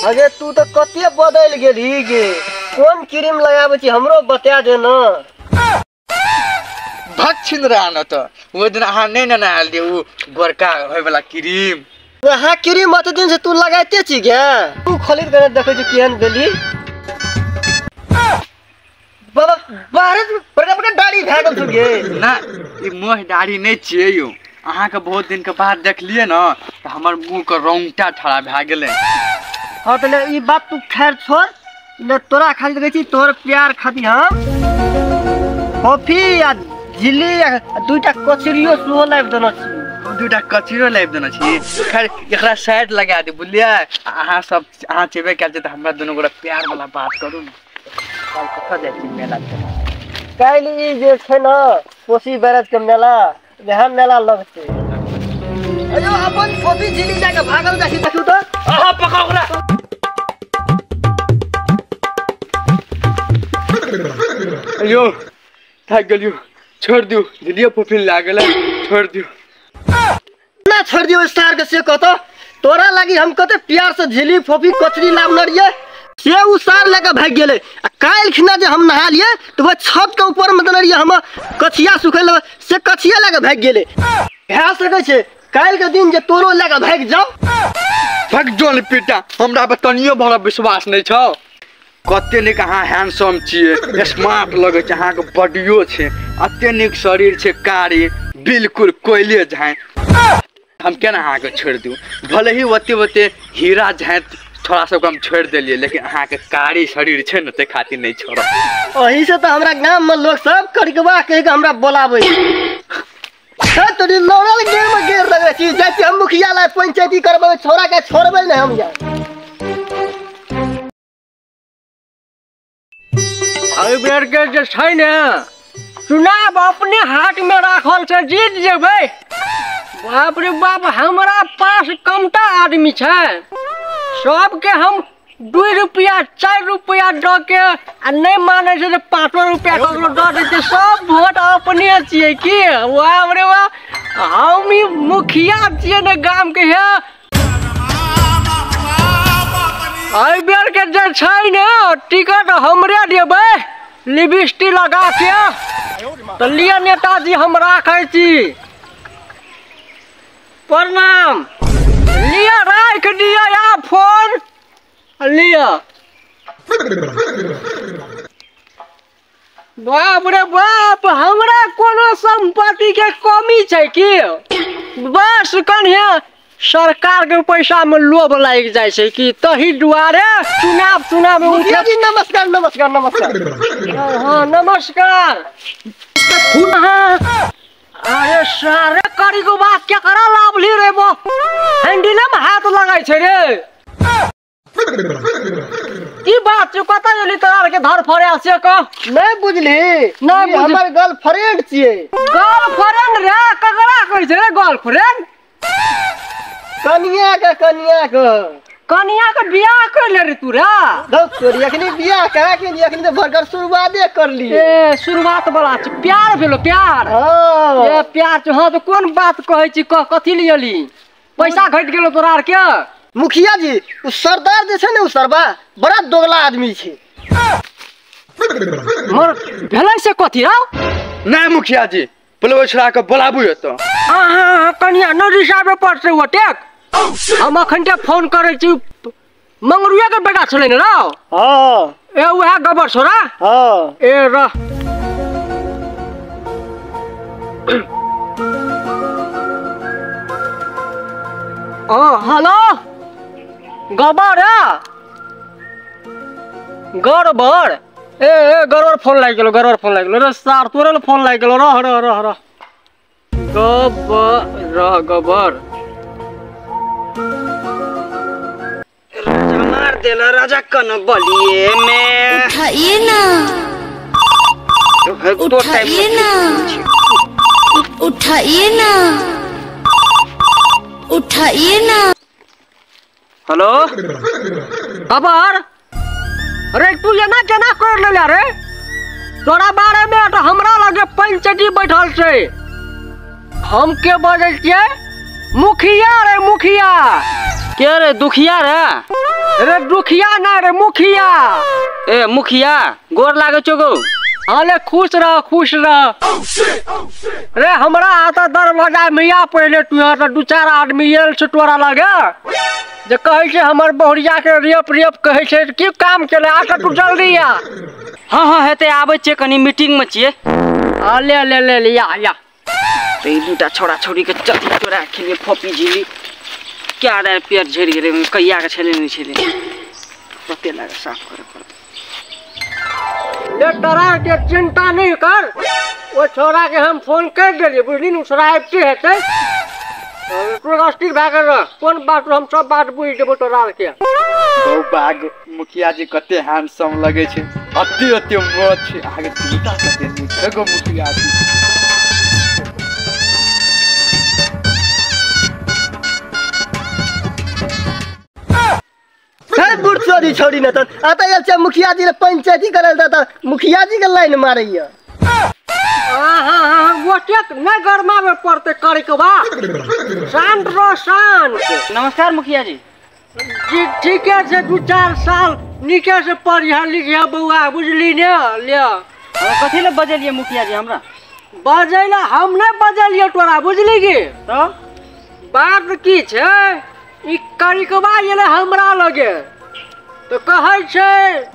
अगे तू तो कते बदल गेलही गे, कोन क्रीम लगाबै छी हमरो बता दे न। भक्षिन रहा न त ओहि दिन अहाँ नहि नेने आयल रहियै ओ गोरका होय वाला क्रीम। वहाँ क्रीम अते दिन से तू लगाइते छी गे? तू खरीद के देखै छी केहन भेली। बाबा बाहर बड़का बड़का दाढ़ी भए गेल छौ गे। ना ई मोह दाढ़ी नहि छियै यौ, अहाँके बहुत दिन के बाद देखलियै न तऽ हमर मुँह के रोंगटा ठड़ा भए गेलै। हाँ तऽ ई बात तू खैर छोड़, ले तोरा खातिर कहै छी तोहर प्यार खातिर हम कॉफी आ झिल्ली आ दुईटा कचरियो सेहो लाबि देने छी। दुईटा कचरियो लाबि देने छी? खैर एकरा साइड लगा दे बुझलियै। अहाँ सब अहाँ छेबे कयल छै तऽ हमरा दुनू गोटा प्यार वाला बात करू ने। काल्हि कतऽ जाइ छी मेला? काल्हि ई जे छै ने कोसी बैराज के मेला, वएह मेला लगतै। अयो अपन कॉफी झिल्ली लए कऽ भागल जाइ छी देखू तऽ। अहाँ पकड़ू ओकरा। अयो थाकि गेलियौ, छोड़ि दियौ, झिल्लियो फुफिन लागल, छोड़ि दियौ। ना छोड़ि दियौ सार के से कहतौ, तोरा लागी हम कते प्यार से झिल्ली फोफी कचरी लाबने रहियै से उ सार लए कऽ भागि गेलै। आ काल्हि खिना जे हम नहा लियै तऽ वएह छत के ऊपर मे देने रहियै हम कछिया सुखै लए, से कछिया लए कऽ भागि गेलै। भए सकै छै काल्हि के दिन जे तोरो लए कऽ भागि जाउ। भागि जो ने बेटा, हमरा पर तनियो भरा विश्वास नहि छौ। कते नीक अहाँ हैंडसम छियै, स्मार्ट लगै छै, अहाँके बॉडियो छै, एते नीक शरीर छै, कारी बिल्कुल कोयले झाँइ। हम केना अहाँके छोड़ि दियौ? भले ही ओते ओते हीरा झाँइ थोड़ा सबके हम छोड़ि देलियै, लेकिन अहाँके कारी शरीर छै ने ताहि खातिर नहि छोड़ब। ओही से तऽ हमरा गाम मे लोक सब करिकबा कहि कऽ हमरा बोलाबै छै। तोरी लौड़ल गेर मे गेर लगै छी, जाइ छी हम मुखिया लाय पंचायती करबै, छोड़ा के छोड़बै नहि हम। जाय एहि बेर के जे छै ने चुनाव अपने हाथ में राखल छै, जीत जेबै। बाप रे बाप, हमरा पास कमटा आदमी छै, सबके हम 2 रुपया 4 रुपया दऽ के आ नहि मानै छै तऽ 5 रुपया ककरो दऽ दै छै, सब वोट अपने छियै की। बाप रे बाप, हम ई मुखिया छियै ने गाम के। हे एहि बेर के जे छै ने टिकट हमरे देबै लिपस्टिक लगा के। तऽ लिअ नेताजी हम राखै छी, प्रणाम। लिअ राखि दिअ आ फोन लिअ। बाप रे बाप, हमरा कोनो संपत्ति के कमी छै की? बस कन्हे सरकार के पैसा में लोभ लागि जाइ छै कि, तही दुआरे चुनाव चुनाव में उठे। जी नमस्कार नमस्कार नमस्कार। हाँ नमस्कार। हाँ अरे सारे करी को बात क्या करा लाभली रे, बो हैंडल में हाथ लगाई छै रे। की बात छै, कतऽ गेली तोरा के धर फड़े से कह? नहि बुझली? नहि, हमर गर्लफ्रेंड छियै। गर्लफ्रेंड रे? ककरा कहै छै रे गर्लफ्रेंड? कनिया के, कनिया के। कनिया के बियाह कर ले रे तू रे? तोरी अखनी बियाह करा के अखनी तऽ भरकर शुरुआते कर लिए। ए शुरुआत वाला छै, प्यार भेलो प्यार। हाँ ए प्यार छै। हाँ तऽ कोन बात कहै छी, कह कथी लियली? पैसा घटि गेलो तोरा आर के? मुखिया जी उ सरदार जे छै ने उ सरबा बड़ा दोगला आदमी छै। मर भेलै से कथी रौ? नहि मुखिया जी, बोलबै छोड़ा के बोलाबू एतऽ। हाँ कनिया नहि रिसाबे पड़तै ओतेक, हम अखन के फोन करै छी। मंगरुआ के बेटा छलै ने रौ? हाँ ए उएह गबर छोरा। हाँ ए रह हेलो गबर गड़बड़। ए ए गड़बड़ फोन लागि गेलो, गड़बड़ फोन लागि गेलो रे सार, तोरे ले फोन लागि गेलो। रह रह रह रह गबर गबर मार देला राजा कन बलिए में। उठाइए ना, उठाइए ना, उठाइए ना, उठाइए ना। हेलो खबर अरे तू एना केना कर लेला रे? तोरा बारे में तो हमरा लगे पंचायती बैठल छै। हम के बजै छियै? मुखिया रे मुखिया। के रे दुखिया रे? रे दुखिया ना रे मुखिया। ए मुखिया गोर लागे छौ गो। अरे खुश रह खुश रह। रे हमरा आता दरवाजा मिया पहले तू यहाँ तो दू चार आदमी आयल छै तोरा लगे जे कहै छै हमर बहुरिया के रेप रेप कहै छै, की काम केले आ तू जल्दी आ। हाँ हाँ हेतै आबै छियै कनी मीटिंग में छियै। आ ले ले ले ले या या। तो ई दूटा छोरा छोरी के चथी चोरा खेलिए फोपी झिली क्या रे पेट झड़ि गेलै कहिया के छेले नहि छेले कते लागे साफ करे पड़तै। ले तोरा के चिंता नहीं कर, ओ छोरा के हम फोन कर देलियै बुझली ने, छोरा आबिते हेतै तोरा अस्थिर भए गेल रह, कोन बात हम सब बात बुझि देबौ तोरा के। बाग मुखिया जी कते हैंडसम लगे छै, अति अति मोट छै, अहाँके चिंता कते नीक छै गो मुखिया जी। बुढ़ छोड़ी न आता आयल छै मुखिया जी पंचायती करल त मुखिया जी के लाइन मारैया। हां हां हां गोटेक नै गरमावे पड़तै करिकबा, शांत रह शांत। नमस्कार मुखिया जी। जी ठीके छै, दू चार साल नीके से पढ़िया लिखिया बौआ बुझली ने। ले कथी ले बजेलियै मुखिया जी हमरा? बजैला हम नै बजेलियै तोरा बुझली की। तो बात की छै ई करिकबा एलै हमरा लगे तो कहै छै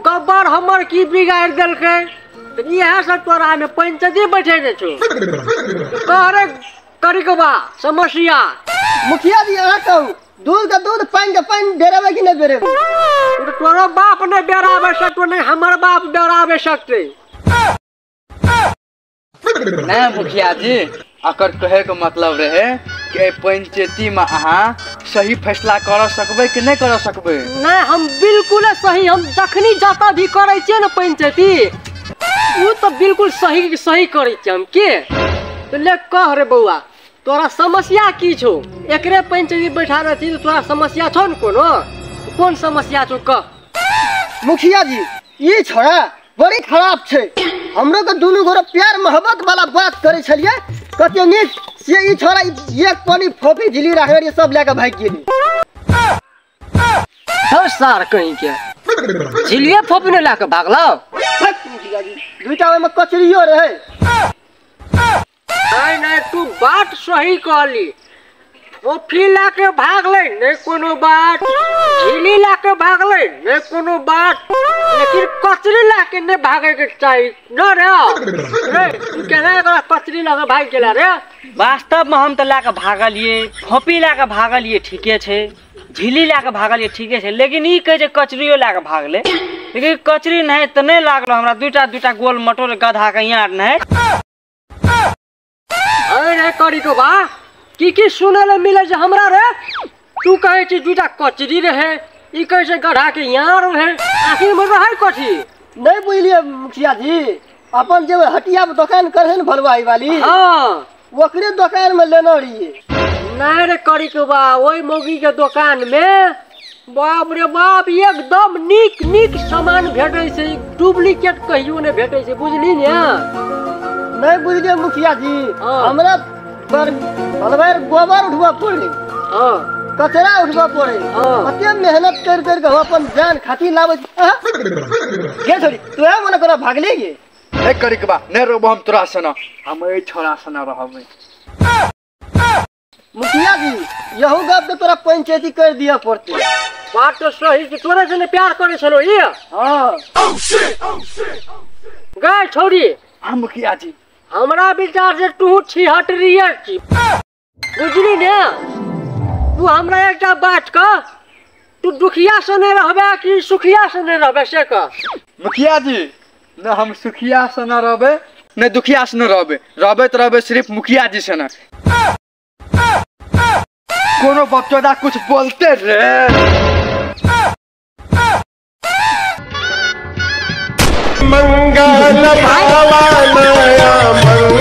गब्बर हमर की बिगाड़ि देलकै, तऽ इएह सब तोरामे पंचायती बैठेने छौ। कह रे करिकबा समस्या। मुखिया जी अहाँ कहू दूध के दूध पानि के पानि बेरेबै कि नहि बेरेबै? तोरो बाप नहि बेराबै सकतो नहि हमर बाप बेराबै सकतै। नहीं मुखिया जी अकर कहे के मतलब रहे कि एहि पंचायती में अहाँ सही फैसला कर सकबै कि नहीं कर सकबै? नहीं हम बिल्कुल सही, हम जखनी जता भी करै छियै ने पंचायती उ तो बिल्कुल सही सही करै छियै हम के। तो ले कह रे बौआ तोरा समस्या की छौ? एकरे पंचायती बैठा रह छी तोरा समस्या छौ ने कोनो? कोन समस्या छौ कह। मुखिया जी ई छोड़ा बड़ी खराब छै, हमरो के दुनू गोरा प्यार मोहब्बत वाला बात करै छलियै कते नीक से ई छोड़ा एक पानी फोफी झिली राखने रहियै सब लए के भागि गेलै। हौ सार कहीं के झिलिये फोफी ने लए के भागलौ? मुखिया जी दुईटा ओहिमे कचरियो रहै। नहीं नहीं तू बात सही कहली, फोफी लए के भागलै नहीं कोनो बात, झिली लए के भागलै नहीं कोनो बात, लेकिन कचरी लए के नहीं भागे के चाही न रे। रे तू केना एकरा कचरी लए के भागि गेला रे? वास्तव में हम तो लए के भागलियै, फोपी लए के भागलियै ठीके छै, झिली लए के भागलियै ठीके छै, लेकिन ई कहै छै कचरियो लए के भागलै, लेकिन कचरी नहीं तऽ नहि लागलो हमरा, दुईटा दुईटा गोल मटोल गधा के यार नहीं। अरे करिकबा की की सुनै ले मिलै छै हमरा रे? तू कहै छी दुईटा कचरी रहे, ई कहै छै गधा के यार रहे, आखिर में रहै कथी? नहीं बुझलियै मुखिया जी, अपन जे हटिया में दोकान करे ने भलवाई वाली, हाँ ओकरे दोकान में लेने रहियै। नहीं रे करिकबा ओहि मौगी के दोकान में बाप रे बाप एकदम नीक नीक सामान भेटै छै, डुप्लीकेट कहियो नहि भेटै छै बुझली ने। नहीं बुझलियै मुखिया जी, हमरा भलवाई गोबर उठबऽ पड़े, कचरा उठबऽ पड़े, कते मेहनत कर कर के हम अपन जान खातिर लाबै। गे छोड़ी तोरा मने कोना भागले गे? ए करिकबा नहीं रहबो हम तोरा सना, हम एहि छोरा सना रहबै। मुखिया जी यहू गप के तोरा पंचायती कर दिया पड़तै। बात तो सही छै, तोरा से ने प्यार करै छलो ई। हां गै छोड़ी। हां मुखिया जी हमरा विचार से तू छिहटरिये छी बुझली ने। तू हमरा एकटा बात कह, तू दुखिया से नहीं रहबे कि सुखिया से नहीं रहबे से कह। मुखिया जी न हम सुखिया से न रहबे न दुखिया से न रहबे, रहबे तो रहबे सिर्फ मुखिया जी से न। कोनो बपचोदा कुछ बोलते रे। मंगल भावानया मंगल।